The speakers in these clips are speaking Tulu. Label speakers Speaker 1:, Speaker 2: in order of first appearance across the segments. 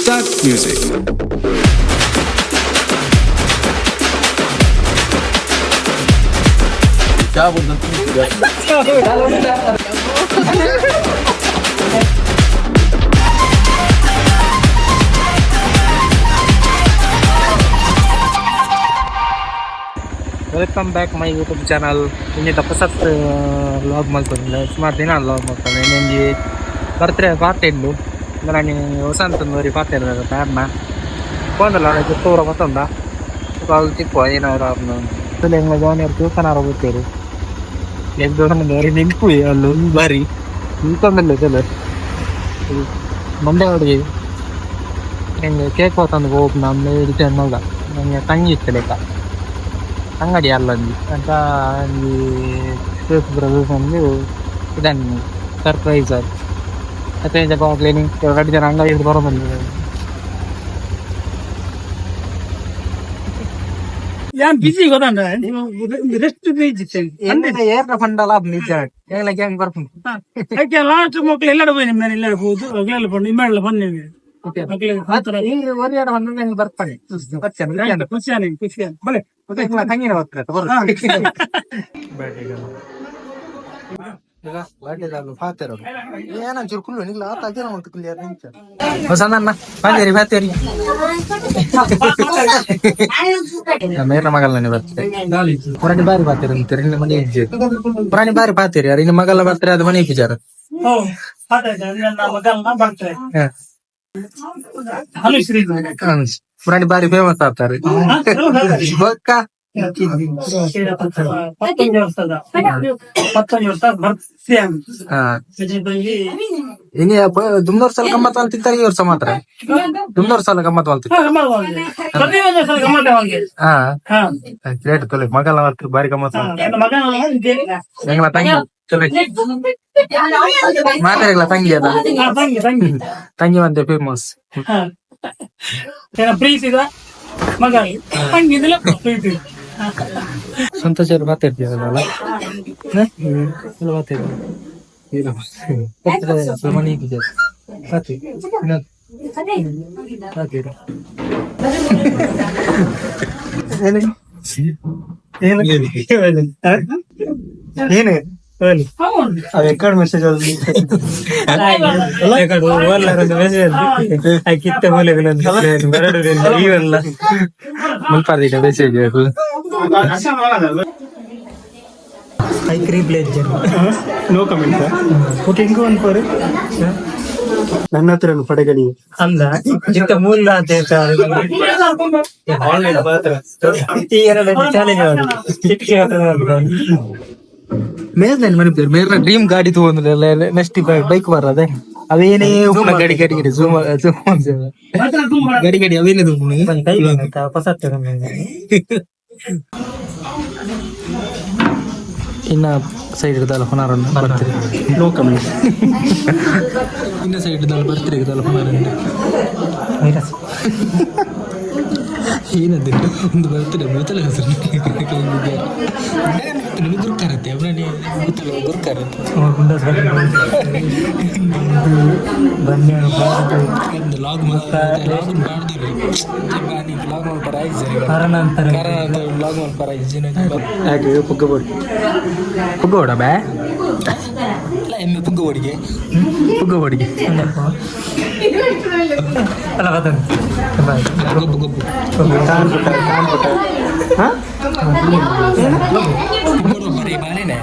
Speaker 1: Start music.
Speaker 2: Welcome back my YouTube channel. ಇನ್ನಿತ ಪೊಸತ್ vlog ಮಲ್ತೊಂದಿಲ್ಲ, ಸುಮಾರು ದಿನ ವ್ಲಾಗ್ ಮಲ್ತೊಂದು. ಇನ್ನೊಂಜಿ ಬರ್ತ್ಡೇ ಪಾರ್ಟಿ ಉಂಡು. ನಾನು ವಸಂತ ಒರಿ ಪಾತೆ ಪ್ಯಾರ್ನ ಪೋಂದಲ್ಲ ಪೂರ ಬತ್ತೊಂದ ಅವ್ಲು ತಿಪ್ಪು ಏನಾದ್ರು ಎಂಗ್ಲ ಜೋನಿಯರ್ ತೂಕನಾರ ಗೊತ್ತೇರು ಎದ್ದು ನಿಂಪು ಅಲ್ಲು ಬಾರಿ ನಿಂತೊಂದಿಲ್ಲ ಚಲ ಮಂಡೆ ಹುಡುಗಿ ಹೆಂಗೆ ಕೇಕ್ ಹೊತ್ತಂದು ಹೋಗ್ ನಮ್ಮ ಹಿಡಿತ ಮಗ ನಂಗೆ ತಂಗಿ ಇತ್ತು ಲೆಕ್ಕ ಅಂಗಡಿ ಅಲ್ಲೊಂಜಿ ಅಂತ ಒಂಜಿ ಕೇಕ್ ಬ್ರದರ್ಸ್ ಒಂದು ಇದನ್ನು ಸರ್ಪ್ರೈಸ್ ಅದು. ಮತ್ತೆ ಕ್ಲೀನಿಂಗ್ ಎರಡು ಜನ ಅಂಗಡಿ ಹಿಡ್ದು ಬರೋ ಬಂದಿದ್ದಾರೆ.
Speaker 3: ಯಾನ್ ಬಿಸಿ ಗೊತ್ತಂಡ, ನೀವು ರೆಸ್ಟ್ ಬೀಚ್.
Speaker 2: ಏರ್ನ ಫಂಡಲ ನಿಜ ಎಂಗ್ಲ ಗ್ಯಾಂಗ್ ಬರ್ಪುಂಡು.
Speaker 3: ಅದಕ್ಕೆ ಲಾಸ್ಟ್ ಮಕ್ಳು ಎಲ್ಲಡ ಹೋಗಿ ನಿಮ್ಮ ಎಲ್ಲಡ ಹೋದು ಅಗ್ಲೆಲ್ಲ ಬಂದು ಇಮ್ಮೆಲ್ಲ ಬಂದು ಮಕ್ಳಿಗೆ ಹಾತರ.
Speaker 2: ಈ ಒರಿಯಡ ಬಂದ್ರೆ ಹೆಂಗ್ ಬರ್ತಾನೆ.
Speaker 3: ಖುಷಿಯಾನೆ ಖುಷಿಯಾನೆ ಬಲೆ.
Speaker 2: ತಂಗಿನ ಬರ್ತಾರೆ. ಹೊಸದನ್ನ ಪಾತೇರಿ ಪಾತೇರಿ ಮೇರ್ನ ಮಗಲ್ನೇ ಬರ್ತದೆ. ಪುರಾಣಿ ಬಾರಿ ಪಾತೇರಿ ಅಂತಾರೆ, ನಿನ್ನ ಮನೆ ಇಜ್ಜೆ. ಪುರಾಣಿ ಬಾರಿ ಪಾತೇರಿ ಯಾರು ಇನ್ನು ಮಗಲ್ಲ ಬರ್ತಾರೆ, ಅದು ಮನೆ ಇಜ್ಜಾರ.
Speaker 3: ಓ ನನ್ನ ಮಗಲ್ನ ಬರ್ತಾರೆ. ಹಲೋ ಶ್ರೀ.
Speaker 2: ಪುರಾಣಿ ಬಾರಿ ಫೇಮಸ್ ಆಗ್ತಾರೆ ಬೊಕ್ಕ.
Speaker 3: 19 ವರ್ಷದ 19 ವರ್ಷ ಬರ್ತೀಯ.
Speaker 2: ಇನ್ನು ದುಮ್ನೂರ್ ಸಲ ಗಮ್ಮತ್ ತಿಂತಾರೆ, ಈ ವರ್ಷ ಮಾತ್ರ ದುಮ್ನೂರ್ ಸಲ ಗಮ್ಮತ್ ಮಾಡ್ತಿತ್ತು. ಹಾ, ಗ್ರೇಟ್ ತೊಲೆ ಮಗಲ ಮಾಡ್ತಾರೆ, ಬಾರಿ ಗಮ್ಮತ್. ಎಂಗ್ಲ ತಂಗಿ ತೊಲೆ ಮಾತಾಡಿಲ್ಲ, ತಂಗಿ ಅದ.
Speaker 3: ತಂಗಿ ತಂಗಿ.
Speaker 2: ತಂಗಿ ಒಂದೇ ಫೇಮಸ್.
Speaker 3: ಪ್ರೀತಿದ ಮಗ ತಂಗಿದಿಲ್ಲ ಪ್ರೀತಿ.
Speaker 2: ಸಂತೋಷ ಮಾತಾಡ್ತೀರಲ್ಲ, ಮಾತಾಡಿ ಮನೆ
Speaker 4: ಏನು ಅವ್ ಎಕ್ಕಡ್ ಮೆಸೇಜ್ ಕಿತ್ತ ಇವೆಲ್ಲ.
Speaker 2: ಮುಲ್ಪಾರ್ದಿನ message.
Speaker 4: I place no comment. Okay, ಹಿಂಗ ಒಂದು ಪರ್ ನನ್ನ ಹತ್ರ ಪಡೆಗಳಿ.
Speaker 2: ಅಂದ ಚಿಕ್ಕ ಮೂಲ ಅಂತ ಹೇಳ್ತಾರೆ.
Speaker 4: ಆನ್ಲೈನ್ ಮಾತ್ರ.
Speaker 2: ಈ ಎರಡು ಚಾಲೆಂಜ್ ಮೇರ್ನ ಮನೆ ಮೇರ್ನ ಡ್ರೀಮ್ ಗಾಡಿ ತಗೊಂಡ್ರೆ ನೆಕ್ಸ್ಟ್ ಬೈಕ್ ಬರದೆ ಅವೇನೇ ಉಪ್ಪುನ ಗಡಿ ಗಡಿ ಗಡಿ ಜೂಮ್ ಜೂಮ್ ಗಡಿ ಗಡಿ ಅವೇನೇ ಇನ್ನ ಸೈಡ್ ಇರ್ದಲ್ಲ ಹೊನಾರನ್ನು ಬರ್ತೀರಿ.
Speaker 4: No comment.
Speaker 2: ಇನ್ನ ಸೈಡ್ ಇರ್ದಲ್ಲ ಬರ್ತೀರಿ ಇರ್ದಲ್ಲ ಹೊನಾರನ್ನು ಏನದು ಒಂದು ಬರ್ತಾರೆ ಮುತ್ತಲ ಹೆಸರು ನಿಮಗೆ ಗುರ್ಕಾರತ್ತೆ ಅವನೇ ಮುತ್ತಲ ಗುರ್ಕಾರತ್ತೆ. ಒಂದು ಲಾಗ್ ಲಾಗ್ ಮಾಡ್ದಿರಿ ಲಾಗ್ ಮಾಡ್ಪಾರ ಆಯ್ತು ಲಾಗ್ ಮಾಡ್ಪಾರ.
Speaker 4: ಯಾಕೆ ಪುಗ್ಗ ಬೋರ್ಡ್?
Speaker 2: ಪುಗ್ಗೋಡ ಬೇ ಇಲ್ಲ ಎಮ್ಮೆ ಪುಗ್ಗ ಒಡಿಗೆ ಪುಗ್ಗ ಒಡಿಗೆ ಗೊಬ್ಬು ಗೊಬ್ಬು.
Speaker 4: ಕಾನ್ಪುಟ ಕಾನ್ಪುಟ. ಹಾ.
Speaker 2: ಪುಗ್ಗೋಡು ಬರೀ ಬಾನೇನೆ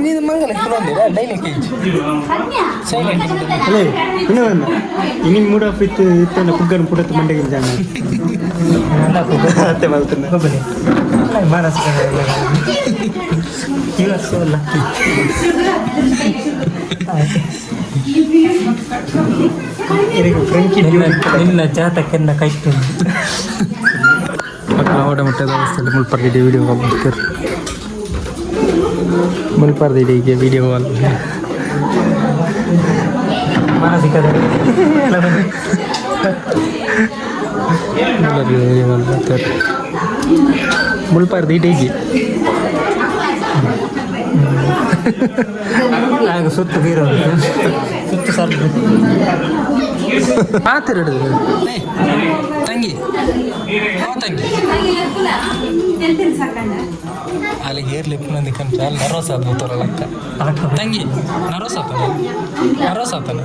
Speaker 2: ನೀನು ಮಂಗಲ ಡೈಲಿ ಕೇಜ್ ಸೈಲೆಂಟ್.
Speaker 4: ಅಲ್ಲೇ ಇನ್ನೂ ಒಂದು ಇನಿ ಮೂಡ್ ಆಫ್ ಇತ್ತು ಇತ್ತಲ್ಲ ಪುಗ್ಗನ ಪುಡತ್ತು ಮಂಡೆಗೆ ಜಾನ ಅತ್ತೆ ಬಲ್ತನ.
Speaker 2: You are so lucky.
Speaker 4: ಫ್ರೆಂಕಿ.
Speaker 2: ನಿನ್ನ ಜಾತಕನ್ನ ಕೈತು ಓಡ ಮುಟ್ಟದ ಅವಸ್ಥೆಯಲ್ಲಿ ಮುಲ್ಪರ್ದಿದೆ ವಿಡಿಯೋ ಕಾಲ್ ಮಾಡ್ತಾರೆ. ಮುಲ್ಪರ್ದಿದೆ ಈಗ ವಿಡಿಯೋ ಕಾಲ್. ಮಾನಸಿಕ ವಿಡಿಯೋ ಕಾಲ್ ಮಾಡ್ತಾರೆ ಮುಲ್ಪರ್ದು ಇಡೀ.
Speaker 4: ಆಗ ಸುತ್ತು ಬೀರೋ ಸುತ್ತು ಸರ್.
Speaker 2: ಪಾತೆರಡು ತಂಗಿ, ಓ ತಂಗಿ. ಅಲ್ಲಿ ಹೇರ್ ಲಿಪ್ ನಂದಿ ಕಂತ ಅಲ್ಲಿ ನರ್ವಸ್ ಆದ ತೋರಲಕ್ಕ. ತಂಗಿ ನರ್ವಸ್ ಆತನ, ನರ್ವಸ್ ಆತನ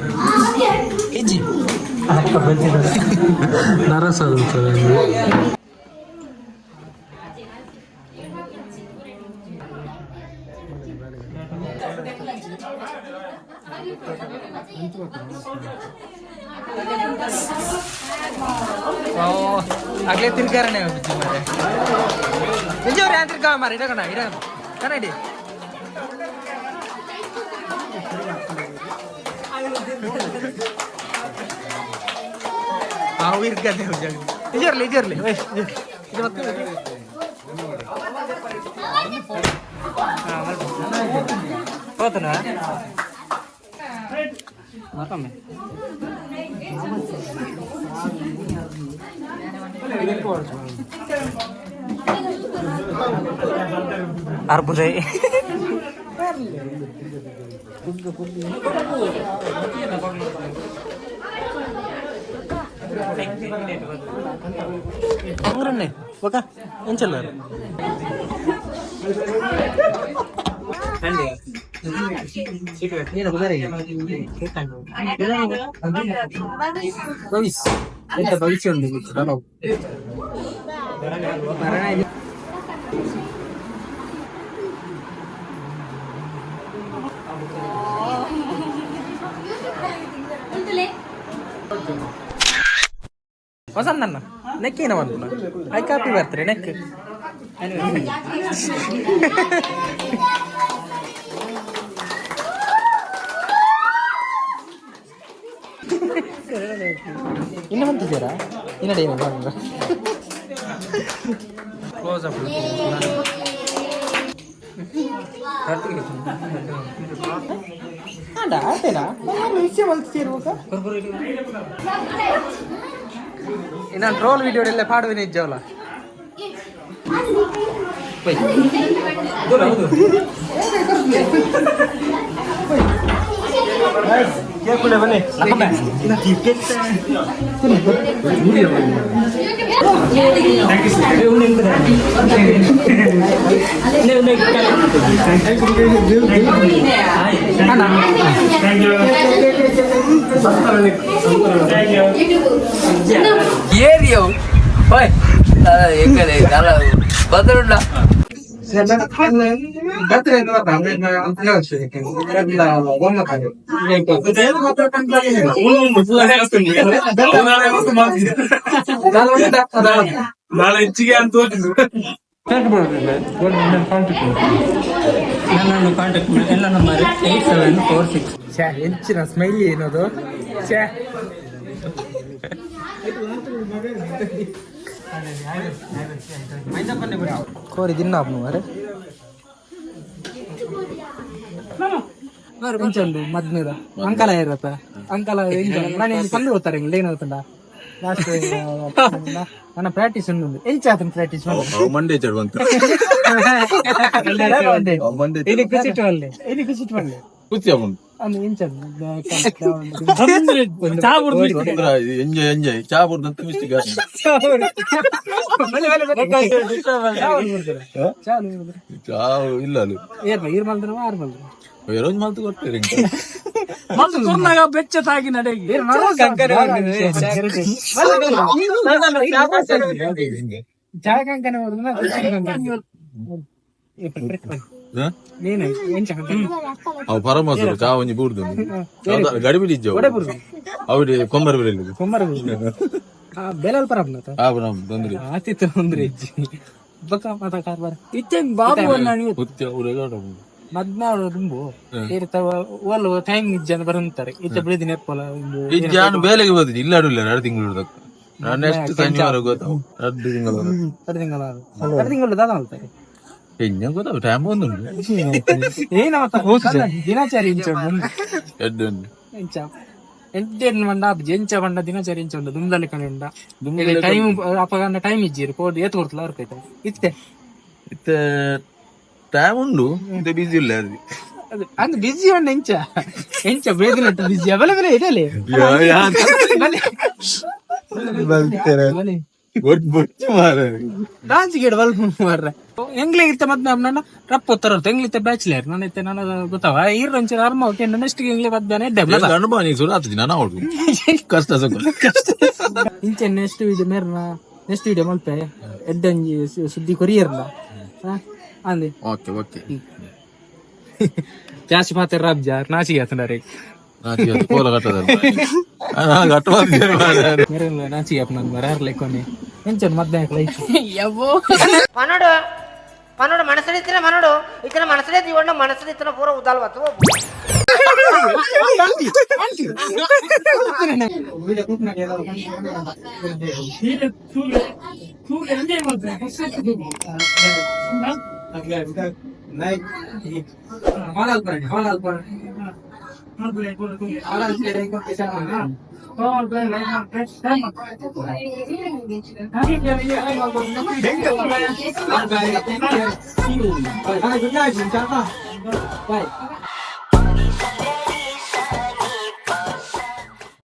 Speaker 2: ಇಜ್ಜಿ, ನರ್ವಸ್ ಆದ. ಓ ಅಗ್ಲೇ ತಿರ್ಗಾರನೆ ಬಿಜ್ಜಿ ಮಾರೆ. ಬಿಜ್ಜಿ ಅವ್ರು ತಿರ್ಗಾ ಮಾರೆ. ಇಡಕಣ ಇಡಕಣ ಕನ್ನಡಿ. ಅವು ಇರ್ಗದೆ. ಇಜರ್ಲಿ ಇಜರ್ಲಿ ಇದು ಮತ್ತೆ ಹೋತನ ಮತ್ತೊಮ್ಮೆ. ಅರ್ಬುದೆ. ಅಂಗ್ರನ್ನೇ ಬಕ ಎಂಚಲ್ಲ. ಭವಿಷ್ಯ ಎಂತ ಭವಿಷ್ಯ ಉಂಟು. ವಸಂತಣ್ಣ ನೆಕ್ಕೇನ ಬಂದು I copy ಬರ್ತಾರೆ ನೆಕ್. ಇನ್ನು ಬಂತಿದ್ದೀರಾ? ಇನ್ನಡೆ ಏನು ಕ್ಲೋಸ್ ಅಪ್. ಅಡ ಆತೇನಾ ವಿಷಯ ಮಲ್ತಿರ್ಬೇಕ. ಇನ್ನು ಟ್ರೋಲ್ ವಿಡಿಯೋ ಎಲ್ಲ ಪಾಡುವಿನ ಇಜ್ಜವಲ್ಲ.
Speaker 1: ಏರಿಯವು ಓಯ್ ಎಂಗಲೆ ದಾಲ ಬದರುಂಡ.
Speaker 3: ನಾಳೆ ಹೆಚ್ಚಿಗೆ ಅಂತ.
Speaker 1: ನನ್ನನ್ನು ಕಾಂಟ್ಯಾಕ್ಟ್ ಮಾಡಿ ಎಲ್ಲ ನಂಬರ್ 8746.
Speaker 2: ಛೇ, ಎಂಚಿನ ಸ್ಮೈಲಿ ಏನದು? ಛೇ. ಕೋರಿ ದಿನ ಅರೆ ಎಂಚುಂಡು ಮದ್ಮೆದ ಅಂಕಲ ಇರತ್ತ ಅಂಕಲ. ನಾನು ಇಲ್ಲಿ ಪಂದು ಹೋಗ್ತಾರೆ ಏನು ಗೊತ್ತುಂಡ? ಲಾಸ್ಟ್ ನನ್ನ ಪ್ರಾಕ್ಟೀಸ್ ಉಂಟು. ಎಂಚಾತನ ಪ್ರಾಕ್ಟೀಸ್?
Speaker 5: ಮಂಡೇ ಚಡುವಂತ.
Speaker 2: ಇಲ್ಲಿ ಕುಸಿಟ್ಟು ಅಲ್ಲೇ, ಇಲ್ಲಿ ಕುಸಿಟ್ಟು ಅಲ್ಲೇ.
Speaker 5: ಕುಸಿ ಅವನು.
Speaker 2: ಅಂದು ಎಂಚ.
Speaker 3: ಚಾ ಕುಡ್ದು.
Speaker 5: ಎಂಜಾಯ್ ಎಂಜಾಯ್ ಚಾ ಬುಡ್ದಂತ ಮಿಸ್ಟೇಕ್. ಚಾ ಇಲ್ಲ ಅಲ್ಲಿ.
Speaker 2: ಏರ್ ಈರ್ ಮಲ್ದ್ರ ಆರ್ ಮಲ್ದ್ರ.
Speaker 5: ರೋಜ್ ಮಾತು ಕೊಡ್ತೀರಿ.
Speaker 3: ಮತ್ತು ಕೊರ್ನಾಗ ಬೆಚ್ಚ ತಾಗಿ ನಡೆಗೆ.
Speaker 2: ಚಾ ಕಂಕನೆ. ನೀನು ಎಂಚ?
Speaker 5: ಅವು ಪರಮಾಸರು ಚಾ ಒಂಜಿ ಬೂಡ್ದು ಗಡಿಬಿಡಿ ಇಜ್ಜವು ಅವಿಡಿ ಕೊಂಬರ್ ಬಿರಲಿ.
Speaker 2: ಕುಮಾರ ಬೆಲಲ್ ಪರಬ್ನ.
Speaker 5: ಆ ಬರ ತೊಂದ್ರೆ.
Speaker 2: ಆತಿತ್ತು ತೊಂದ್ರೆ ಇಜ್ಜಿ ಬಕ್ಕ ಮಾತ ಕಾರ್ಬಾರ.
Speaker 3: ಇತ್ತೆ ಬಾಬು ಅನ್ನ.
Speaker 5: ಉತ್ಯ ಉರಗಾಡ.
Speaker 2: ಮದ್ಮಾಡು ದುಂಬು ಓಲ್ ಟೈಮ್ ಇಜ್ಜನ ಬರಂತಾರೆ ಇತ್ತೆ ಬಿಳಿದಿನ ಎಪ್ಪಲ.
Speaker 5: ಇಜ್ಜಿ, ನಾನು ಬೇಲೆಗೆ ಹೋದಿನಿ ಇಲ್ಲ ಇಲ್ಲ 2 ತಿಂಗಳು. ನಾನು ನೆಕ್ಸ್ಟ್ ಶನಿವಾರ ಗೊತ್ತಾವು 2 ತಿಂಗಳು.
Speaker 2: 2 ತಿಂಗಳ, 2 ತಿಂಗಳು ದಾದ ಮಾಡ್ತಾರೆ.
Speaker 5: ಎಂಜ ಗೊತ್ತಾವು ಟೈಮ್ ಬಂದುಂಟು.
Speaker 2: ಏನವತ್ತ ದಿನಚಾರಿ ಇಂಚ ಉಂಟು.
Speaker 5: ಎಡ್ಡೆ ಉಂಟು.
Speaker 2: ಎಂಚ ಎಂಟೆನ್ ಮಂಡ ಆಪುಜಿ. ಎಂಚ ಪಂಡ ದಿನಚಾರಿ ಎಂಚ ಉಂಡು ದುಂಬದಲ್ಲಿ ಕಣೆ ಉಂಡ ಟೈಮ್ ಅಪಗ ಟೈಮ್ ಇಜ್ಜಿರು ಕೋಡ್ ಏತ್ ಕೊಡ್ತಲ ಅವ್ರ ಕೈತ ಇತ್ತೆ.
Speaker 5: ಇತ್ತೆ ಟೈಮ್ ಉಂಡು, ಇತ್ತೆ ಬಿಸಿ ಇಲ್ಲ ಅದು.
Speaker 2: ಅಂದ್ ಬಿಜಿ ಉಂಡು ಎಂಚ ಎಂಚ ಬೇದಿನಟ್ಟು ಬಿಜಿ ಬಲೆ ಬಲೆ ಇಡಲಿ. ಬಲೆ ಬಲೆ.
Speaker 5: ಬೊಚ್ಚು ಮಾರ್ರೆ.
Speaker 2: ರಾಜಿಗೇಡ್ ಬಲ್ಪ್ ಮಾರ್ರೆ. ಎಂಗ್ಲಿಗೆ ಇತ್ತೆ ಮದ್ಮೆ ನನ್ನ ರಪ್ಪ ಉತ್ತರ ಎಂಗ್ಲಿತ್ತೆ ಬ್ಯಾಚ್ಲರ್ ನನ್ನ ಇತ್ತೆ ನನ್ನ ಗೊತ್ತವ ಈರ್ ಒಂಚೂರು ಅರ್ಮ ಓಕೆ ನೆಕ್ಸ್ಟ್ ಎಂಗ್ಲಿ ಮದ್ಮೆ ಇದ್ದೆ.
Speaker 5: ಎಂಕ್ ಅನುಭವ ನೀ ಸುರು ಆತುಜಿ ನನ ಅವಳು ಕಷ್ಟ ಸುಖ.
Speaker 2: ಇಂಚೆ ನೆಕ್ಸ್ಟ್ ವಿಡಿಯೋ ಮೇರ್ನ ನೆಕ್ಸ್ಟ್ ವಿಡಿಯೋ ಮಲ್ಪೆ ಎಡ್ಡಂಜಿ ಸುದ್ದಿ ಕೊರಿಯರ್ನ ಅಂದೆ.
Speaker 5: Okay okay.
Speaker 2: ಜಾಸ್ತಿ ಮಾತಾಡ ರಾಬ್ಜ ನಾಚಿಗೆ ಆತಂಡಾರೆ.
Speaker 5: ನಾಚಿಕೆ ಆತು, ಕೋಲ ಕಟ್ಟದಲ್ಲ. ನಾ ಕಟ್ಟುವ ಮಾರ್ರೆ.
Speaker 2: ಮೇರೆಲ್ಲ ನಾಚಿಗೆ ಆಪ್ ನಂಗೆ ಬರಾರ್ಲೆ ಕೊನೆ ಎಂಚನ್ ಮದ್ದೆ ಲೈಫ್.
Speaker 6: పనుడు పనుడు మనసులు ఇచ్చిన మనడు ఇచ్చిన మనసులే తీవండి మనసులు ఇచ్చిన పూర ఉద్దాలు వత్తు.
Speaker 2: Bye.